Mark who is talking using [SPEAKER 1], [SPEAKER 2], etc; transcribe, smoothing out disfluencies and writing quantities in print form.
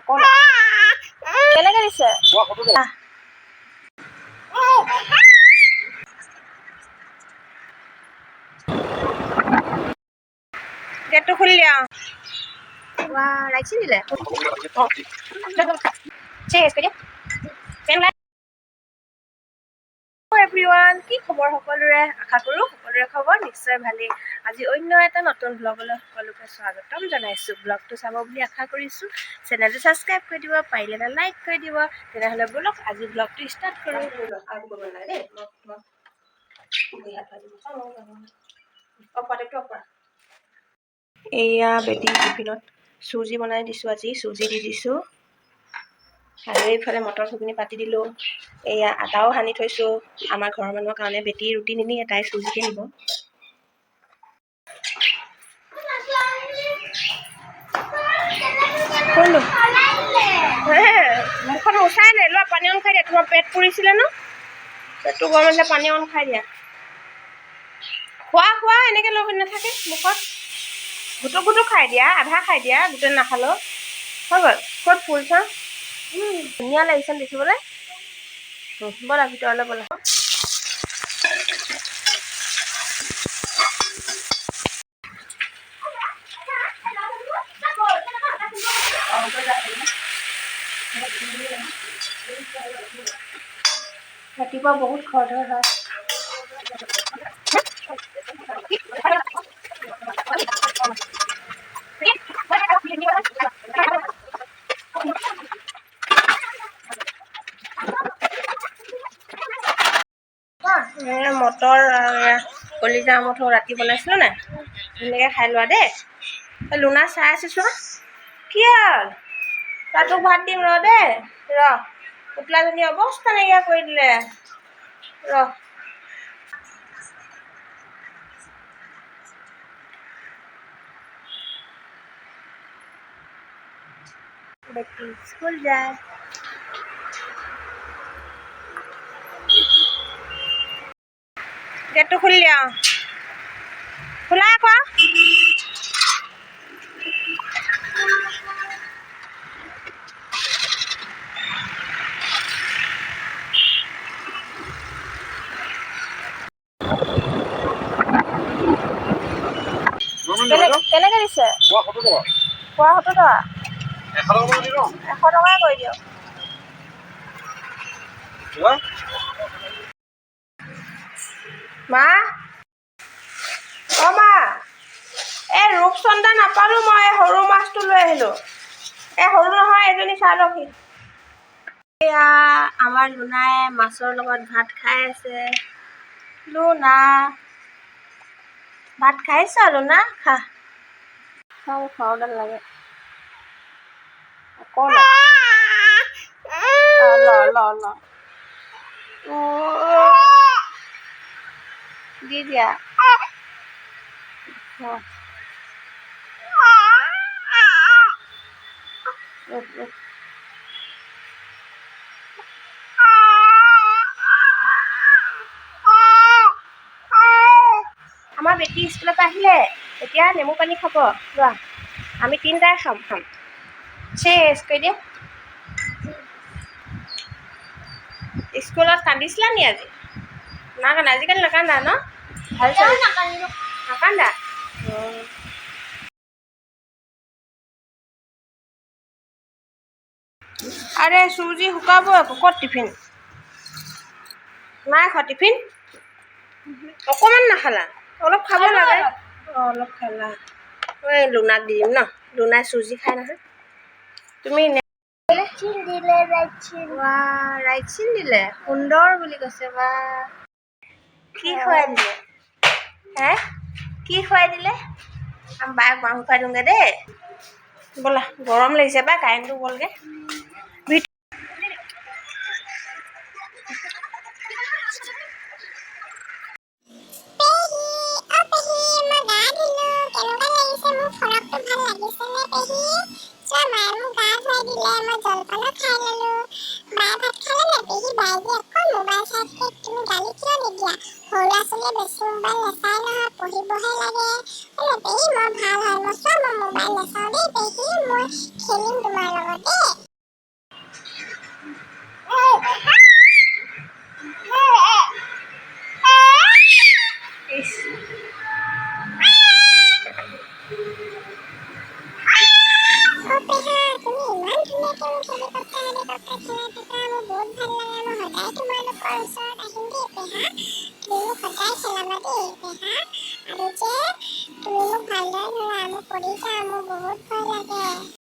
[SPEAKER 1] অকণ কেনেকে দিছে? গেটটো খুলি দিয়া। ৰাইট দিলে। এভৰিৱান, কি খবৰ সকলোৰে? আশা কৰোঁ সকলোৰে খবৰ নিশ্চয় ভালেই। আজি অন্য এটা নতুন ব্লগলৈ সকলোকে স্বাগতম জনাইছোঁ। ব্লগটো চাব বুলি আশা কৰিছোঁ। চেনেলটো ছাবস্ক্ৰাইব কৰি দিব, পাৰিলে এটা লাইক কৰি দিব। তেনেহ'লে ব'লক, আজি ব্লগটো ষ্টাৰ্ট কৰোঁ। এয়া বেটি টিফিনত চুজি বনাই দিছোঁ। আজি চুজি দি দিছোঁ আৰু এইফালে মটৰ ঘুগুনি পাতি দিলোঁ। এয়া আটাও সানি থৈছোঁ আমাৰ ঘৰৰ মানুহৰ কাৰণে। বেটি ৰুটি নিনিয়ে, তাই চুজিকে নিব। মুখখন মোচাই নাই, লোৱা পানী অকণ খাই দিয়া। তোমাৰ পেট পুৰিছিলে ন, পেটটো গৰম আছিলে, পানী অকণ খাই দিয়া। খোৱা খোৱা, এনেকৈ লৈ নাথাকে মুখত। ঘুটুক ঘুটুক খাই দিয়া, আধা খাই দিয়া, গোটেই নাখালেও হৈ গ'ল। ক'ত ফুল চাওঁ, ধুনীয়া লাগিছে দেখিবলৈ। ব'লা ভিতৰলৈ ব'লা। ৰাতিপুৱা বহুত খৰধৰ হয়। মটৰ কলিজা আমঠু ৰাতি বনাইছিলোঁ নাই, ধুনীয়াকৈ খাই লোৱা দেই। লোনা চাই আছে, চোৱা কি হ'ল। তোক ভাত দিম ৰ দেই, ৰ। পুতলাজনী অৱস্থা নাইকিয়া কৰি দিলে, ৰ। বেটি স্কুল যায়। গেটটো খুলি দিয়া, খোলা আকৌ। কেনেকে দিছে? পোৱা 70 টকা। 100 টকা কৰি দিয়ক। মা, অ মা, এই ৰূপচন্দা নাপালোঁ মই, সৰু মাছটো লৈ আহিলোঁ। এই সৰু নহয়, এজনী চাই লওকহি। এয়া আমাৰ লোনাই মাছৰ লগত ভাত খাই আছে। লোনা, ভাত খাইছ? লোনা খা, খাওঁ খাওঁডাল লাগে। অকণ ল ল ল দি দিয়া। আমাৰ বেটি স্কুলৰ পৰা আহিলে, এতিয়া নেমু পানী খাব। লোৱা, আমি তিনিটাই খাম। খাম চেচ কৰি দিয়া। স্কুলত কান্দিছিলা নি আজি? নাকান্দা, আজিকালি নাকান্দা ন? ভাল ছোৱালী, নাকান্দা। আৰে চুজি শুকাব আকৌ। ক'ত টিফিন? নাই খোৱা টিফিন? অকণমান নাখালা? অলপ খাব লাগে। অঁ, অলপ খালা। এই লোনাক দি দিম ন, লোনাই চুজি খাই নহয়। তুমি ৰাইট চিন দিলে, সুন্দৰ বুলি কৈছে। বা কি খুৱাই দিলে হে? কি খুৱাই দিলে? আমি বায়েক মাংস খুৱাই দিওঁগৈ দেই। ব'লা, গৰম লাগিছে বা, কাৰেণ্টটো গ'লগৈ।
[SPEAKER 2] মোবাইল চাই থাকে, তুমি গালি কিয় নিদিয়া? সৰু ল'ৰা ছোৱালীয়ে বেছি মোবাইল নাচায় নহয়। পঢ়িবহে লাগে। বোলে পেহী, মই ভাল হয়, মই চোৱা, মই মোবাইল নাচাওঁ দেই পেহী, মই খেলিম তোমাৰ লগত দেই।
[SPEAKER 1] ইছ।
[SPEAKER 2] অ পেহা, তুমি ইমান ধুনীয়াকে মোক হেলিকপ্টাৰ হেলিকপ্টাৰ খেলাই থাকা, মোৰ বহুত ভাল লাগে। মই সদায় তোমালোকৰ ওচৰত আহিম দেই পেহা। তুমি মোক সদায় খেলাবা দেই পেহা। আৰু যে তুমি মোক ভালদৰে ধৰা, মই পৰি যাম, মোৰ বহুত ভয় লাগে।